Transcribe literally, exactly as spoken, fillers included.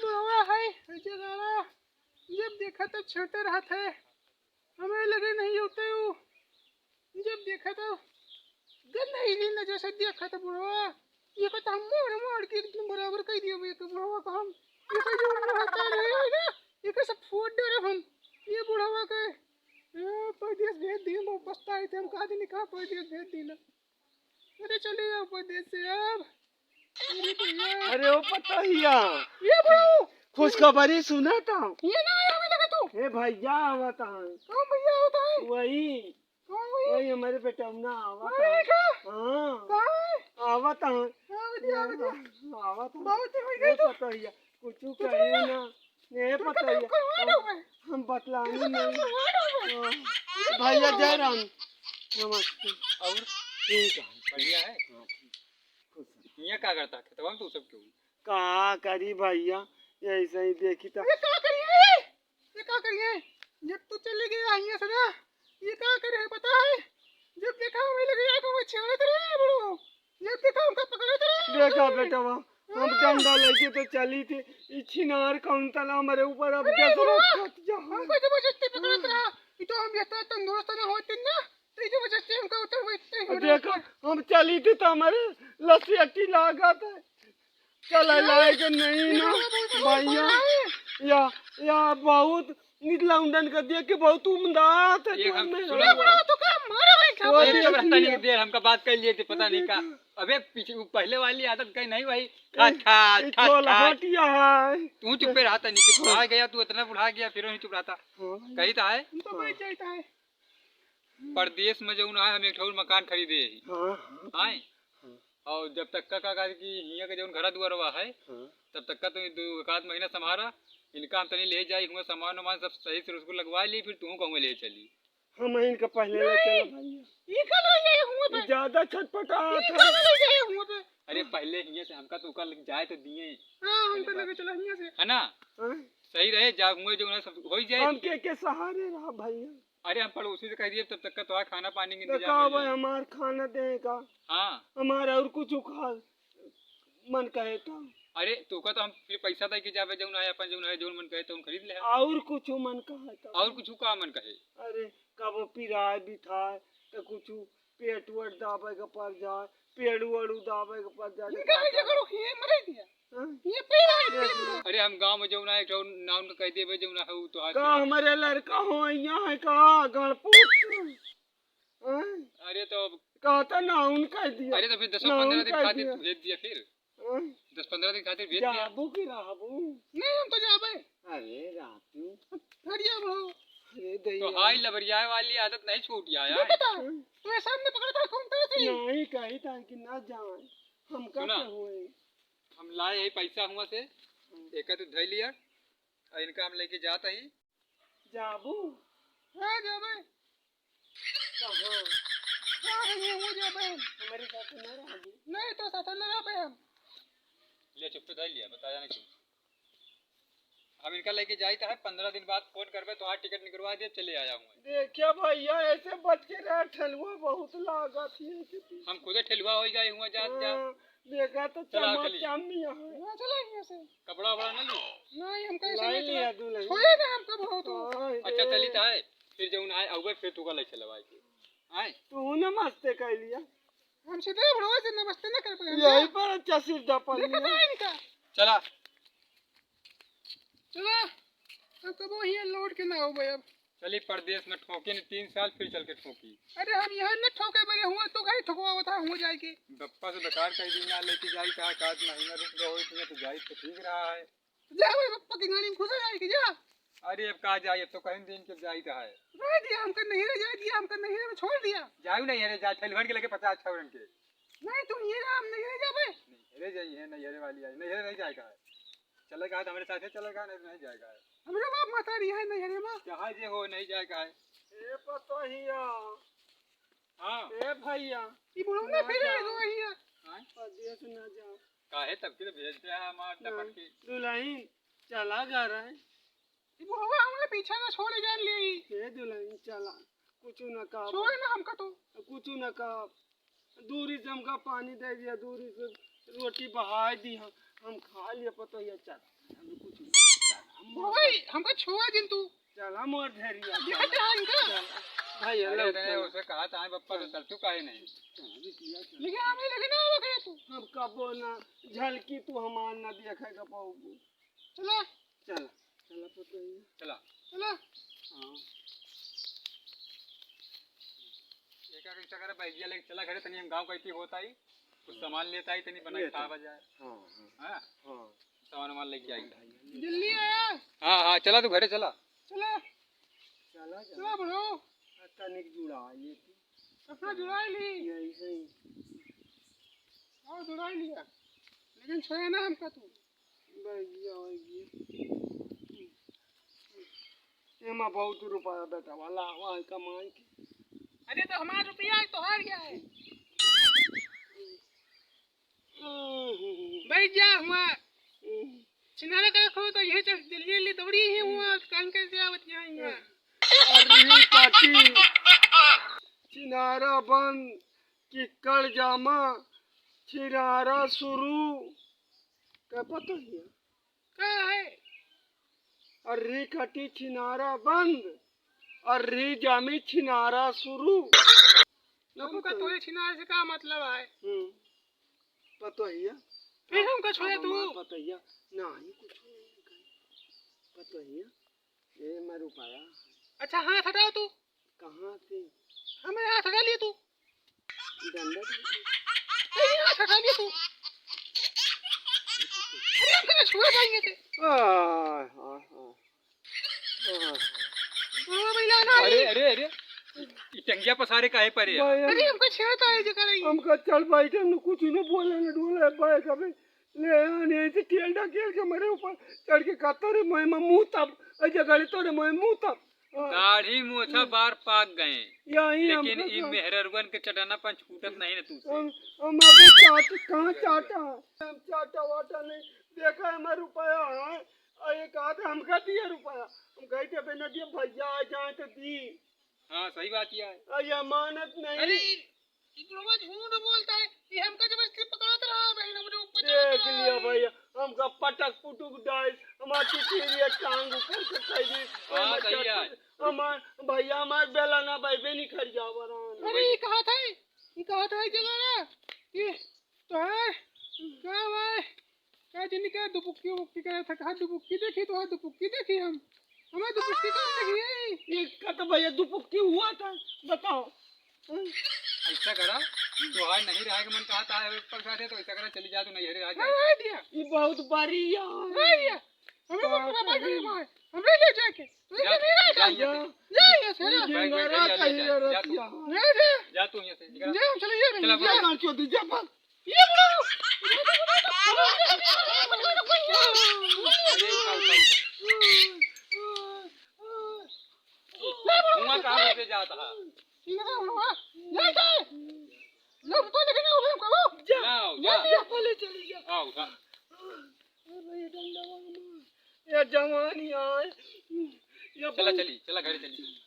बुढ़वा है, जगाड़ा, जब देखा तब छेड़ते रहत है, हमरे लगे नहीं होते उ, जब देखा तब गंध ही ना जैसे देखा था बुढ़वा, ये को तो हम मोड़ मोड़ के एकदम बराबर कर दिया, ये को बुढ़वा को हम, ये को जो रहता नहीं है ना, ये को सब फोड़ दे रहे हम, ये बुढ़वा के, ए, परदेस भेज दी, हम पछताए थे, हम कहा दिन कहाँ परदेस भेज दी ना। अरे चले जाओ परदेस से अब। अरे भैया। अरे ओ पतोहिया। ये बड़ो। खुशखबरी सुना था। ये ना आया अभी तक तू। ए भैया आवत है। कौन भैया आवत है? वही। कौन वही? वही हमारे बेटौना आवत है। वही का? हाँ। कहाँ है? आवत है। हाँ, बढ़िया, बढ़िया। आवत है। बहुत दिन हो गए ए तो। पतोहिया। कुछ तू कही चला। ना। ए तू पता कब है, कहाँ हम, रहो है? हम बतलानी तू नहीं। कब कहाँ रहो है? हाँ। भैया जय राम। नमस्ते। और? ठीक है। बढ़िया है? हाँ, ठीक। खुश रहो। हियाँ का करता? खेतवा में तू सब क्यों? का करी भैया, ऐसे ही देखी तो। ये का करिए? ये का करिए? जब तू चले गया हियाँ से ना, ये का करे है पता है? जब देखा हमें लगे यार तो वो छेड़त रहे बड़ो। जब देखा हमका पकड़त रहे। देखा बेटवा, हम हाँ। डंडा लेके तो चली थी, ई छिनार कौन तला हमारे ऊपर अब अरे जसरो बुआ, फट जा। हमको जबरदस्ती पकड़त रहा। ई तो हम इतना तंदुरुस्त ना होते ना, तो ई जबरदस्ती हमका उतर वो इतने ही अब होने देखा, होते। हम चली थी तो हमारे लसियटी लागत है। चला लायक नहीं ना, भैया। या, या बहुत निचला उंडन कर दिया कि बहुत उम्दा था ये जो हम मैं सुना। बड़ा तो का मारा भाई का वो एक देख तो रहता नहीं लिया। देर हमका बात कर लिए थे, पता नहीं का। अबे पीछे वो पहले वाली आदत कहीं नहीं भाई। खा, खा, ये खा, चोल खा। हटिया है। तू चुप्पे रहता नहीं कि बुढ़ा गया, तू इतना बुढ़ा गया, फिर वहीं चुप रहता। हाँ भाई। कही तो है। हम तो हाँ। बैठ जाता है। परदेस में जौन है, हम एक ठो और मकान खरीदे ही। हाँ, हाँ। आए? हाँ। और जब तक का, का, का कि हियाँ के जौन घरा दुआरवा है, हाँ। तब तक का तो ये दो, एक आध महीना संभारा, इनका हम तनी ले जाई, हुआ सामान वामान सब सही से उसको लगवा ली, फिर तू कहूँ ले चली। हम इनका पहले ले नहीं, चला भैया। ये का ले जाए हुआ ये पे? ज्यादा छटपटा ये था। का ले जाए हुआ पे? अरे पहले हियाँ से हमका तो ओकर लग जाए तो दिए। हाँ, हम तो पहले लेके बात। चला हियाँ से। है ना? हाँ। सही रहे, जा हुआ जो उन्हें सब हो ही जाए। हम के, के सहारे रहा भैया? अरे हम पड़ोसी से कह दिए, तब तक का तोहार खाना पानी के तो इंतजाम का हो भाई, जाए। हमार खाना देगा? हाँ। हमारा और कुछ खा मन कहे तो। अरे तोका तो हम फिर पैसा दे के जाबे, जौन आए अपन, जौन है, जौन मन कहे तो हम खरीद ले। और कुछ मन कहे तो। और कुछ का मन कहे? अरे कबो पिराए बिठाए तो कुछ पेट वेट दाबे के पड़ जाए, पेड़ू वेड़ू दाबे के पड़ जाए, ये तो का का ये करे? करो, ये मरे दिया। हाँ? ये पे आ गया। अरे हम गाँव में जौन है, जौन नाउन का कह देबे, जौन है, उ तो हाथ का से हमारे लड़का हो यहाँ है का गणपुत्र? हाँ? अरे तो अब कहता नाउन कह दिया। अरे तो फिर दस नाउन पन्द्रह दिन कह खातिर दिया। भेज दिया फिर। हाँ? दस पन्द्रह दिन खातिर भेज दिया। जाबू की रहबू? नहीं, हम तो जाबे। अरे रातू। हट जा बड़ो। अरे तो दैया। हाई लबरियाए वाली आदत नहीं छूट जाए, ये यार। बता, हाँ? तू ये सामने पकड़ता है, कौन तरह से? नहीं, कही था कि ना जाए। हम का सुना, क्या हुए? हम लाए यही पैसा हुआ से, हाँ। एक तो धै लिया, और इनका हम लेके जाता ही। जाबू? हाँ, जाबे। कहाँ? जा रही है, वो जाबे हम। हमारे साथ ना रहबू? नहीं, तो साथ ना रहबे हम। ले, चुप्पे धै लिया, बताया नहीं कुछ। हम इनका लेके जाई तो है, पन्द्रह दिन बाद फोन करबे, तोहार टिकट निकलवा दे, चले आया हूँ। देखिया भैया, ऐसे बच के रह, ठेलुआ बहुत लागत ही है कि हम खुदे ठेलुआ हो जाए हुआ, जात, जात। हाँ, देखा तो चला, चमा चली। चामी है। ना चला यहाँ से। कपड़ा वपड़ा ना ली? नहीं, हम कैसे लाई नहीं लिया चला। दुल्हन। छोड़े ना हमको बहुत। हाँ, अच्छा, दे। चली तो है, फिर जौन आए, अउबे फिर तू का ले चलवाए के। आए? तू ना मस्ते कह लिया। हम सीधे बुढ़वा से नमस्ते ना कर पाए। यही पर अच्छा सीधा पड़ देखा लिया। था इनका। चला। चला, अब कबो हियाँ लौट के ना हो भाई अब। चली परदेस में ठोके ने तीन साल, फिर चल के ठोकी। अरे हम यहाँ न ठोके बरे हुआ, तो कहीं ठोकवा होता हुआ जाए के। बप्पा से बेकार कह दी ना, लेके जाई कहा, एक आध महीना रुक गए होई, तो जाई तो ठीक रहा है। जा भाई, बप्पा की गाड़ी में घुसा जाए के जा। अरे अब का जाई, अब तो कहीं दिन के जाई रहा है। रह दिया, हमका नहीं रह जाए दिया, हमका नहीं रह छोड़ दिया। जाऊ नहीं है रे, जा ठेलवन के लेके पचास छौरन के। नहीं, तू ये ना, हम नहीं रह जाबे। नहीं रे, जाई है, नहीं रे वाली आई, नहीं रे, नहीं जाए कहा है। चले कहा तो हमारे साथे चले कहा, नहीं तो नहीं जाए कहा है। हमरे बाप महतारी है, नहीं रे माँ। चाहे जे हो, नहीं जाए कहा है। ए पतोहिया। हाँ। ए भैया। ई बुढ़ऊ ना ना फिर जा। आएगा हियाँ। हाँ? परदेस ना जा। काहे तब के तो भेजते हैं हमार ना। टपट के। दुल्हन, चला घर है। ई बुढ़ऊ हमारे पीछे ना छोड़े जान ले। ए दुल्हन, चला। कुछ ना कहा। छोड़ ना हमका तो। कुछ ना कहा। दूरी से हमका पानी दे दिया, दूरी से रोटी बहाय दिया। हम खा लिए पतोहिया, चल। हम कुछ नहीं, चल, हम बुढ़ऊ भाई, हमका छुआ जिन तू। चल, हम और धैर्य। देखत रहा इनका। चल, भाई, अरे, अल्लाह अरे, उठा। उसे कहा था, "बप्पा, तो चल, तू काहे नहीं?" चल, अभी किया, चल। लेकिन हमें लगे ना, वो करे तू। हम कबो ना, झलकी तू हमार ना देखे का पाऊबू। चला। चला, चला पतोहिया। चला। चला। हाँ। एक आगे चक्कर है, बैगिया लेके चला घरे, तनी हम गाँव का इतनी होता ही, कुछ सामान लेता ही, तनी बनाई लेता। खावा जाए। हाँ, हाँ। हाँ? हाँ। सामान वामान लेके आई। जल्दी आया। हाँ, हाँ, चला तू घरे चला। चला। चला, चला। चला बड़ो। तनिक जुड़ा ये तू। अपना जुड़ा ली। यही सही। हाँ, जुड़ा लिया। लेकिन छोड़े ना हमका तू। बैगिया, बैगिया। एमा बहुत रुपया बेटा वाला, वहाँ कमाई के। अरे तो हमारा रुपया है, तोहार क्या है? बैठ जा हुआ। छिनारा का खो तो यही चल, जल्दी जल्दी दौड़ी ही हुआ, कान के से आवत यहाँ, यहाँ। अरे काकी, छिनारा बंद, किक्कड़ जामा, छिनारा शुरू। का पता है? का है? अर्री कटी छिनारा बंद, अर्री जामी छिनारा शुरू। ना हमका पता तोरे है। छिनारे से का मतलब है? हम्म। पता है या? फिर हमका छोड़े अब तू? हमार पता है या? नहीं, कुछ नहीं कही। पता है या? ए, मैं रुपया। अच्छा, हाथ हटाओ तू। कहाँ से? हमें हाथ हटा लिए तू। डंडा दे दे। ए, हाथ हटा लिए तू। अरे, हम कहाँ छुआ जाएंगे थे? आह, आह, आह। आह। ओ, भैया, ना, अरे, ये अरे, अरे, ई टंगिया पसारे काहे परे है? भाई, हम अरे, हमको छेड़ता है, जो करे। हमका चल बैठे, न कुछ न बोले, न डोले, भाई, कभी ले आने ऐसे तेल ढकेल के मेरे ऊपर चढ़ के कहता रे, मैं, मैं मुँह तब, ऐसे गले तोड़े, मैं मुँह तब। हाँ। दाढ़ी मोछा हम्म। बार पाक गए, यही लेकिन हमका ई सब मेहररुअन के चटनापन छूटत नहीं न तू से। हम, हम अभी चाट, कहाँ चाटा है? हम चाटा वाटा नहीं, देखा है मैं रुपया है, और ये कहा था हमका दिया रुपया, हम गए थे अपने दिया, भैया आ जाए तो दी। हाँ, सही बात किया है। और ये अमानत नहीं। अरे, ई बुढ़वा झूठ बोलता है, ये हमका जबरदस्ती पकड़त रहा, बहन, हमरे ऊपर चढ़त देख रहा लिया है। भैया, हमका पटक पुटुक डाल, हमार चिचिरिया टांग ऊपर से कह दी। हाँ, हमार सही है। चट-, हमार भैया, हमार बेला ना भाई, बेनी खड़ जावा रहा। अरे, ये कहा था, ये कहा था, ये जगह ना, ये तो है, क्या हुआ है? का जनी का दुबुक्की उबुक्की करे था, कहा दुबुक्की देखी, तो दुबुक्की देखी हम। हमें दुबुक्की कहाँ देखी है? ये का तो भैया दुबुक्की हुआ था, बताओ। हाँ? ऐसा करा, तो आज नहीं रहा के मन कहा था, एक पल साथे तो ऐसा करा, चली जा तू नैहरे रहा हाँ, जा। रह दिया। ये बहुत बढ़िया। रह दिया। हमें तो हाँ, पूरा बात सही। करे मार। हमरे ले जाके। तो जा, इधर नहीं रह जा, जा। जा, जा, जा, जा, ये जा, जा, जिंगारा जा, जा, कहीं जा, जा, जा तू। रतिया। नहीं, नहीं। जा तू यहाँ से, निकल। जा, चलो, ये चला, नहीं, जा। जा। मार चोदी, जा, भाग। ये बुढ़ा। हुआ कहाँ से जाता है? ये बुढ़ा। ये क्या? ये तो लेकिन वो, वो, वो। जा। जाओ, ये जा। ये बोले चली जा। आओ, उठा। अरे, ये डंडा वाला मार। ये जवानी आए। ये चला, बहुत चली, चला, घरे चली।